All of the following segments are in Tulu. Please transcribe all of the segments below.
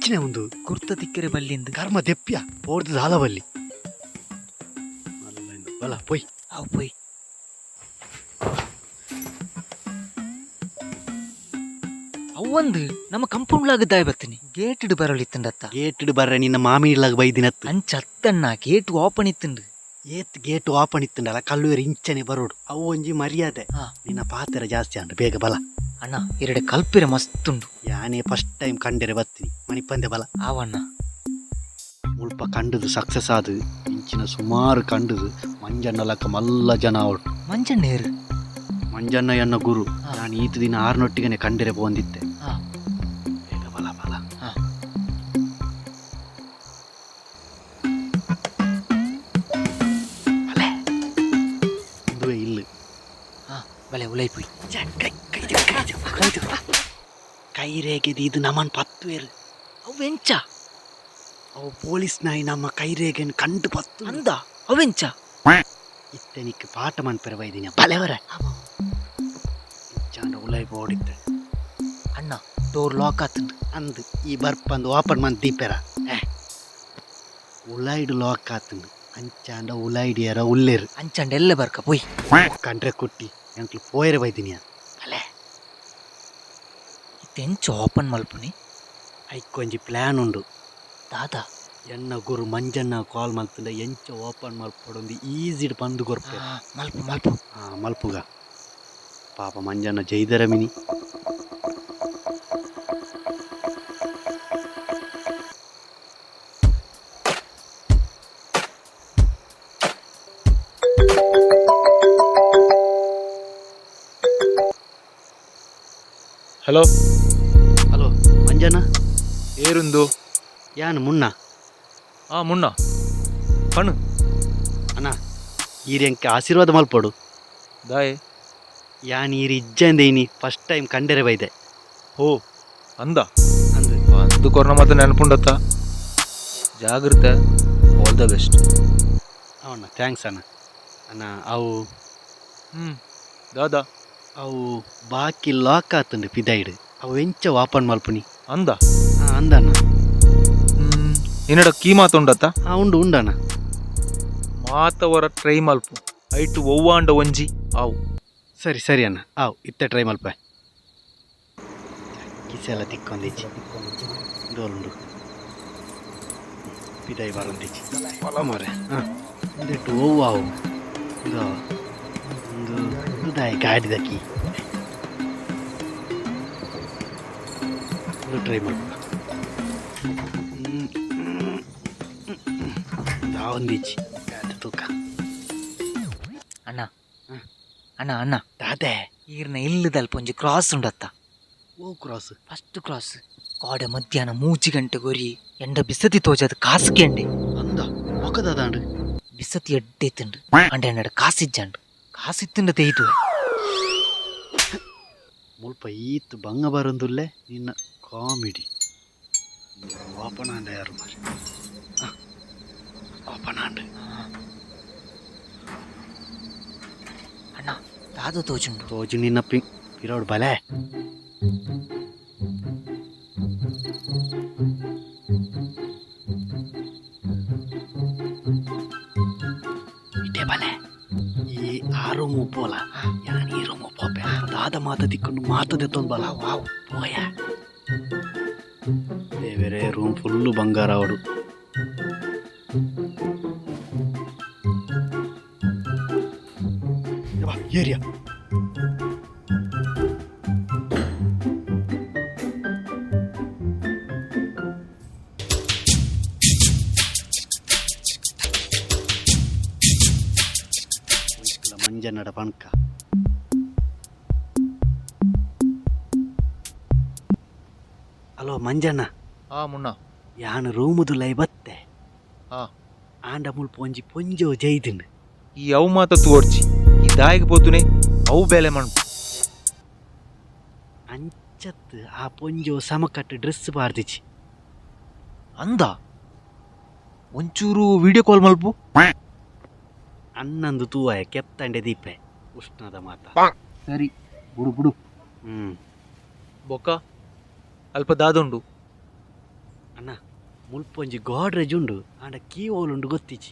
ಎಂಚಿನ ಒಂದು ಕುರ್ತ ತಿಕ್ಕರೆ ಬಲ್ಲಿಂದು ಕರ್ಮ ದೆಪ್ಪ್ಯ ಪೋರ್ದು ದಾಲ ಬಲ್ಲಿ ಬಲ ಪೊಯ್ ಅವು ಪೋಯ್ ಅವೊಂದು ನಮ್ಮ ಕಂಪೌಂಡ್ ದಾಯ ಬರ್ತೀನಿ ಗೇಟ್ ಇಡು ಬರಲಿತ್ತಂಡತ್ತ ಗೇಟ್ ಬರ್ರೆ ನಿನ್ನ ಮಾಮಿ ಇಲ್ಲಾಗ ಬೈದಿನತ್ತು ಅಂಚ ಅತ್ತಣ್ಣ ಗೇಟ್ ಓಪನ್ ಇತ್ತುಂಡು ಏತ್ ಗೇಟ್ ಓಪನ್ ಇತ್ತುಂಡಲ್ಲ ಕಲ್ಲುವೇರು ಇಂಚನೆ ಬರೋಡು ಅವು ಒಂಜಿ ಮರ್ಯಾದೆ. ನಿನ್ನ ಪಾತ್ರ ಜಾಸ್ತಿ ಅಂಡು ಬೇಗ ಬಲ. ಅಣ್ಣ ಎರಡು ಕಲ್ಪಿರ ಮಸ್ತುಂಡು. ಯಾನೇ ಫಸ್ಟ್ ಟೈಮ್ ಕಂಡೆರೆ ಬತ್ತೀನಿ ಮಣಿಪಂದೆ ಬಲ. ಆವಣ್ಣ ಮುಲ್ಪ ಕಂಡುದು ಸಕ್ಸಸ್ ಆದು ಇಂಚಿನ ಸುಮಾರು ಕಂಡುದು ಮಂಜಣ್ಣ ಲಕ್ಕ ಮಲ್ಲ ಜನ ಅವಳು. ಮಂಜಣ್ಣ ಏರು? ಮಂಜಣ್ಣ ಎನ್ನ ಗುರು. ನಾನು ಈತ ದಿನ ಆರ್ನೊಟ್ಟಿಗೆನೆ ಕಂಡೆರೆ ಬಂದಿತ್ತೆ. ಬೇಗ ಬಲ ಬಲ. ಬಲೆ ಇಂದುವೆ ಇಲ್ಲ. ಬಲೆ ಉಲೈ ಪೋಯ್. ಕೈ ರೇಗೆದು ಇದು ನಮ್ಮನ್ ಪತ್ತುವೇರು. ಅವು ಎಂಚ? ಅವು ಪೊಲೀಸ್ ನಾಯಿ ನಮ್ಮ ಕೈ ರೇಗೆನ್ ಕಂಡು ಪತ್ತು. ಅಂದ ಅವೆಂಚ? ಇತ್ತನಿಕ್ ಪಾಠ ಮನ್ಪೆರ ಬೈದಿನ ಬಲೆವರ ಚಾಂಡ ಉಲೈ ಬೋಡಿತ್ತೆ. ಅಣ್ಣ ಡೋರ್ ಲಾಕ್ ಆತುಂಡು. ಅಂದು ಈ ಬರ್ಪಂದು ಓಪನ್ ಮನ್ ದೀಪೆರ ಉಲೈಡ್ ಲಾಕ್ ಆತುಂಡು ಅಂಚಾಂಡ ಉಲೈಡಿಯರ ಉಲ್ಲೇರು. ಅಂಚಂಡ ಎಲ್ಲ ಬರ್ಕ ಪೋಯ್. ಕಂಡ್ರೆ ಕುಟ್ಟಿ ಎಂಕ್ಲು ಪೋಯರೆ ಬೈದಿನಿಯ. ಬಲೆ ಇತ್ತೆಂಚ ಓಪನ್ ಮಲ್ಪುನಿ? ಐಕೊಂಜಿ ಪ್ಲ್ಯಾನ್ ಉಂಡು. ದಾದಾ? ಎನ್ನ ಗುರು ಮಂಜಣ್ಣ ಕಾಲ್ ಮಲ್ತಂಡ ಎಂಚ ಓಪನ್ ಮಲ್ಪೊಡೊಂದು ಈಸಿಡ್ ಪಂದು ಕೊರ್ಪೆ. ಮಲ್ಪು ಮಲ್ಪು. ಮಲ್ಪುಗ ಪಾಪ ಮಂಜಣ್ಣ ಜೈದರ ಮಿನಿ. ಹಲೋ. ಹಲೋ ಮಂಜಣ್ಣ. ಏರುಂದು? ಯಾನ್ ಮುನ್ನ. ಆ ಮುನ್ನ ಪಣ್ಣು. ಅಣ್ಣ ಈರೆಂಕ ಆಶೀರ್ವಾದ ಮಲ್ಪೊಡು. ದಾಯೆ? ಯಾನ್ ಈರ್ ಇಜ್ಜಂದೆ ಇನಿ ಫಸ್ಟ್ ಟೈಮ್ ಕಂಡೆರೆ ಬೈದೆ. ಹೋ ಅಂದ? ಅಂದು. ಅಂದು ಕೊರ್ನ ಮಾತ್ರ ನೆನಪುಂಡತ್ತ. ಜಾಗ್ರತೆ, ಆಲ್ the best. ಅವಣ್ಣ thanks ಅಣ್ಣ. ಅಣ್ಣ ಅವು ಹ್ಞೂ ದಾದಾ? ಅವು ಬಾಕಿ ಲಾಕ್ ಆತುಂಡು ಪಿದೈಡ್ ಅವು ಎಂಚ ಓಪನ್ ಮಲ್ಪುನಿ? ಅಂದ? ಹಾಂ ಅಂದಣ್ಣ. ಹ್ಞೂ ನಿನ್ನಡ ಕೀ ಮಾತುಂಡತ್ತ? ಹಾಂ ಉಂಡು ಉಂಡಣ್ಣ. ಮಾತವರ ಟ್ರೈ ಮಲ್ಪು ಐಟು ಒವ್ವಾಂಡ ಒಂಜಿ ಆವು. ಸರಿ ಸರಿ ಅಣ್ಣ ಆವು ಇತ್ತೆ ಟ್ರೈ ಮಲ್ಪ. ಕಿಸೆಲ್ಲ ತಿಕ್ಕೊಂದಿಚ್ಚಿ ದೋಲುಂಡು ಪಿದೈ ಬರೊಂದಿಚ್ಚಿ ಪಲ ಮಾರೆ. ಹಾಂ ಇಂದೆಟ್ಟು ಒವ್ವು ಆವು ಇದು ಒಂದು ದಾಯಿ ಗಾಡಿದ ಕೀ ಇದು ಟ್ರೈ ಮಲ್ಪ ದಾವೊಂದಿಚ್ಚಿ ತೂಕ. ಅಣ್ಣ. ಅಣ್ಣ ಅಣ್ಣ. ದಾದೆ? ಈರ್ನ ಇಲ್ಲದಲ್ಪ ಒಂಜಿ ಕ್ರಾಸ್ ಉಂಡತ್ತ. ಓ ಕ್ರಾಸ್? ಫಸ್ಟ್ ಕ್ರಾಸ್ ಕಾಡೆ ಮಧ್ಯಾಹ್ನ 3 ಗಂಟೆ ಗೊರಿ ಎಂಡ ಬಿಸತಿ ತೋಜದ ಕಾಸು ಕೇಂಡೆ. ಅಂದ ಮೊಕದಾದಾಂಡು? ಬಿಸತಿ ಎಡ್ಡೆ ತಿಂಡು ಅಂಡ ಎನ್ನಡ ಕಾಸಿಜ್ಜಾಂಡು ಕಾಸಿತ್ತುಂಡ ತೇಯ್ತು. ಮುಲ್ಪ ಈತ್ ಬಂಗ ಬರೊಂದುಲ್ಲೆ ನಿನ್ನ ಕಾಮಿಡಿ. ಓಪನ್ ಆಂಡ ಯಾರು ಮಾರಿ ಓಪನ್ ಆಂಡ್. ಅಣ್ಣ ದಾದ ತೋಜುಂಡು? ತೋಜು ನಿನ್ನ ಪಿ ಪಿರೋಡ್ ಬಲೆ. ಇಟೆ ಬಲೆ ಈ ಆ ರೂಮ್ ಪೋಲ ಯಾನ್ ಈ ರೂಮ್ ಪೋಪೆ ದಾದ ಮಾತ ತಿಕ್ಕೊಂಡು ಮಾತದೆ ತೊಂಬಲ ವಾವ್ ಪೋಯ ದೇವರೇ ರೂಮ್ ಫುಲ್ಲು ಬಂಗಾರ ಅವಡು. ಏರಿಯಾ ಮಂಜನ್ನಡ ಪಣಕ. ಹಲೋ ಮಂಜಣ್ಣ. ಆ ಮುನ್ನ. ಯಾನ್ ರೂಮುದುಲೈ ಬತ್ತೆ. ಆಂಡ ಮುಲ್ಪ ಒಂಜಿ ಪೊಂಜೋ ಜೈದಿನ್. ಈ ಅವು ಮಾತ ತೋರ್ಚಿ ಈ ದಾಯಿಗೆ ಪೋತುನೆ ಅವು ಬೇಲೆ ಮಣ್ಪು. ಅಂಚತ್ ಆ ಪೊಂಜೋ ಸಮಕಟ್ಟು ಡ್ರೆಸ್ ಪಾರ್ದಿಚಿ. ಅಂದ ಒಂಚೂರು ವಿಡಿಯೋ ಕಾಲ್ ಮಲ್ಪು. ಅನ್ನಂದು ತೂವಾಯ ಕೆತ್ತಂಡೆ ದೀಪೆ ಉಷ್ಣದ ಮಾತ. ಸರಿ ಬುಡು ಬುಡು. ಹ್ಮ್. ಬೊಕ್ಕ ಅಲ್ಪ ದಾದುಂಡು? ಅಣ್ಣ, ಮುಲ್ಪ ಒಂಜಿ ಗೋಡ್ರೇಜ್ ಉಂಡು, ಆಂಡ ಕೀ ಓಲುಂಡು ಗೊತ್ತಿಜ್ಜಿ.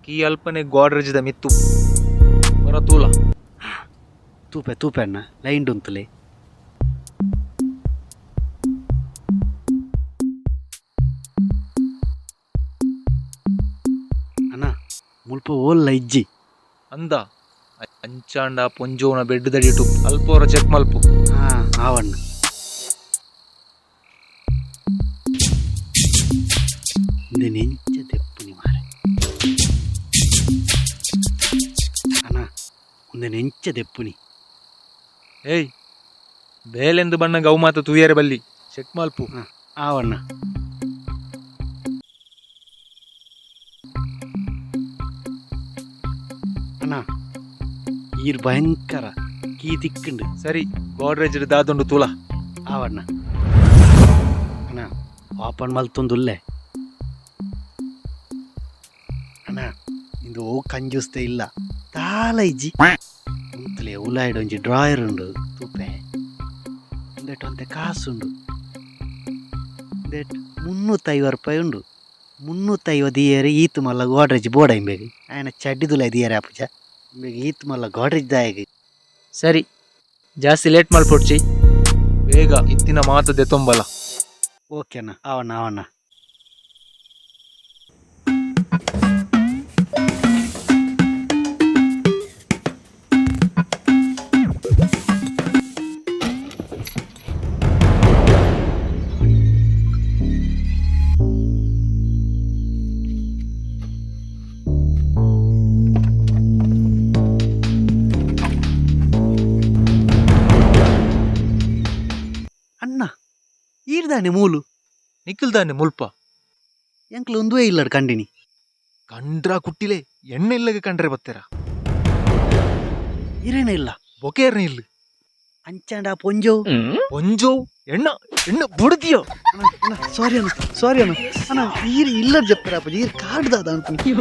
ಕೀ ಅಲ್ಪನೆ ಗೋಡ್ರೇಜ್ದ ಮಿತ್ತು, ಹೊರ ತೂಲ. ತೂಪೆ ತೂಪೆ ಅಣ್ಣ, ಲೈನ್ ಉಂತುಲೆ. ಅಣ್ಣ, ಮುಲ್ಪ ಓಲ್ಲ ಇಜ್ಜಿ. ಅಂದ, ಅಂಚಾಂಡ ಪೊಂಜೋನ ಬೆಡ್ ದಡಿಟು ಅಲ್ಪ ಹೊರ ಚೆಕ್ ಮಲ್ಪು. ಹಾ, ಆವಣ್ಣ. ಇಂದೆನ್ ಎಂಚ ದೆಪ್ಪುನಿ ಮಾರೆ? ಅಣ್ಣ, ಉಂದೆನ್ ಎಂಚ ದೆಪ್ಪುನಿ? ಏಯ್, ಬೇಲೆಂದು ಬಣ್ಣ ಗೌ ಮಾತ ತೂಯರೆ ಬಲ್ಲಿ, ಚೆಕ್ ಮಲ್ಪು. ಆವಣ್ಣ. ಅಣ್ಣ, ಈರ್ ಭಯಂಕರ, ಕೀ ತಿಕ್ಕುಂಡು. ಸರಿ, ಗೋಡ್ರೇಜ್ ದಾದುಂಡು ತೂಲ. ಆವಣ್ಣ. ಅಣ್ಣ, ಓಪನ್ ಮಲ್ತೊಂದುಲ್ಲೆ. ಅಣ್ಣ, ಇಂದು ಓ ಕಂಜೂಸ್ತೆ ಇಲ್ಲ, ದಾಲ ಇಜ್ಜಿ. ಉಂತುಲೆ, ಉಲಾಯ್ಡ್ ಒಂಜಿ ಡ್ರಾಯರ್ ಉಂಡು, ತೂಪೆ. ಉಂದೆಟ್ ಒಂತೆ ಕಾಸುಂಡು. ಉಂದೆಟ್ 350 ರೂಪಾಯಿ ಉಂಡು. 350 ದಿಯರೆ ಈತ್ ಮಲ್ಲ ಗೋಡ್ರೇಜ್ ಬೋಡ ಇಂಬೆಗ್? ಆಯನ ಚಡ್ಡಿದುಲಾಯಿ ದಿಯರೆ ಆಪುಜ ಇಂಬೆಗ್ ಈತ್ ಮಲ್ಲ ಗೋಡ್ರೇಜ್ ದಾಯೆಗ್? ಸರಿ, ಜಾಸ್ತಿ ಲೇಟ್ ಮಲ್ಪೊಡ್ಚಿ, ಬೇಗ ಇತ್ತಿನ ಮಾತ ದೆತೊಂಬಲ. ಓಕೆ ಅಣ್ಣ, ಆವಣ್ಣ ಆವಣ್ಣ. ಅಣ್ಣ, ಈರ್ದಾನೆ ಮೂಲು? ನಿಖಿಲ್ದಾನೆ ಮುಲ್ಪ? ಎಂಕ್ಲು ಒಂದುವೇ ಇಲ್ಲಡ್ ಕಂಡಿನಿ. ಕಂಡ್ರಾ ಕುಟ್ಟಿಲೆ, ಎಣ್ಣೆ ಇಲ್ಲಗೆ ಕಂಡ್ರೆ ಬತ್ತೆರ. ಇರೇನ ಇಲ್ಲ? ಬೊಕೇರ್ನ ಇಲ್ಲ. ಅಂಚಾಂಡ ಆ ಪೊಂಜೋ? ಒಂಜೋ ಎಣ್ಣ ಎಣ್ಣ ಬುಡದಿಯೋ. ಅಣ್ಣ ಅಣ್ಣ, ಸಾರಿ ಅಣ್ಣ, ಸಾರಿ ಅಣ್ಣ. ಅಣ್ಣ, ಈರ್ ಇಲ್ಲಡ್ ಜಪ್ಪರ ಅಪ್ಪಾಜಿ, ಈರ್ ಕಾರ್ಡ್ ದಾದ ಅನ್ಪುನಿ.